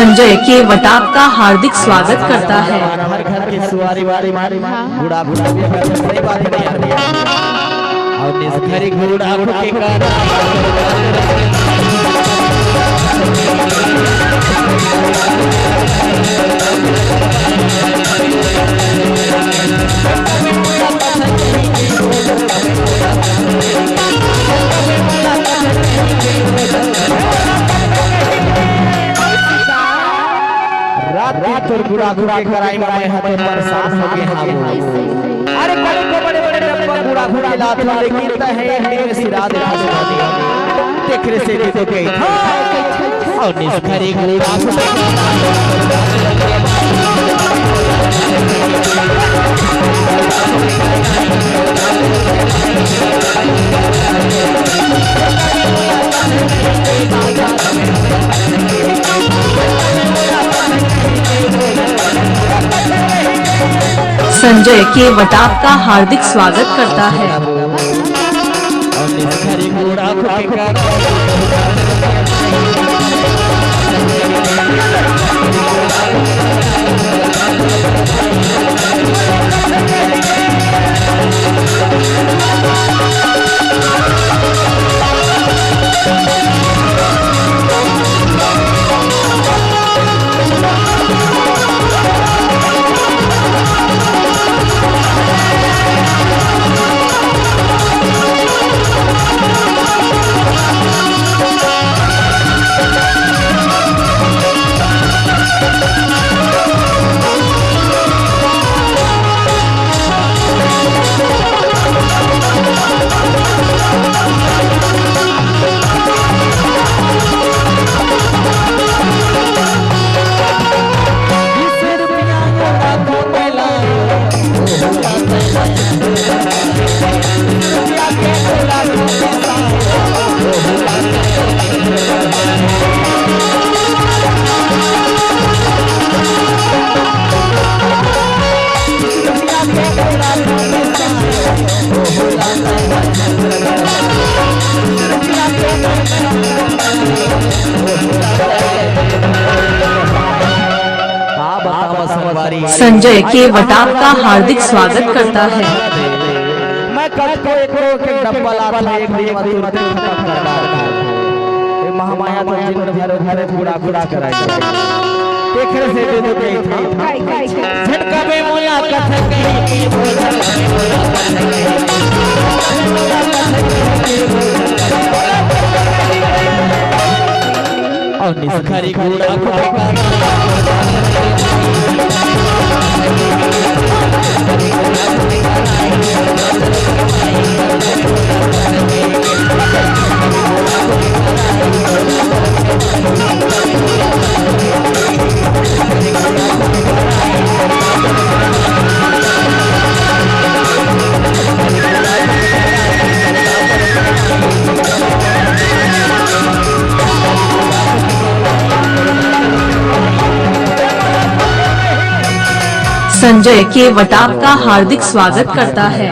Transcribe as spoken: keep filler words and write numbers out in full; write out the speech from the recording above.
संजय केवट आपका हार्दिक स्वागत करता है। हर घर के सुवारी वारी मारी मारी, हाँ। गुड़ाखू के घर में सही बात नहीं आती है। और निसखरी गुड़ाखू के कारण रात दिन तोर गुड़ाखू के कराई में मैं हा तो परेशान हो गे हावों। अरे बड़े को बड़े बड़े डब्बा गुड़ाखू के लात हूँ, लेकिन तैं हे एक दिन में सिरा दे। तेखरे से भी तो गई। हाँ। और निसखरी गुड़ाखू संजय केवट आपका हार्दिक स्वागत करता है। का बतावं संगवारी। संजय केवट आपका हार्दिक स्वागत करता है। मैं कतको एको के डब्बा लात हूँ, एक दिन में तुरंत खत्म कर डारथों। ये महामाया तो जिन घरों घरे गुड़ाखू कराई। तेखरे से दे दो के झटका में मोला कथक कही। और निसखरी गुड़ाखू संजय केवट आपका हार्दिक स्वागत करता है।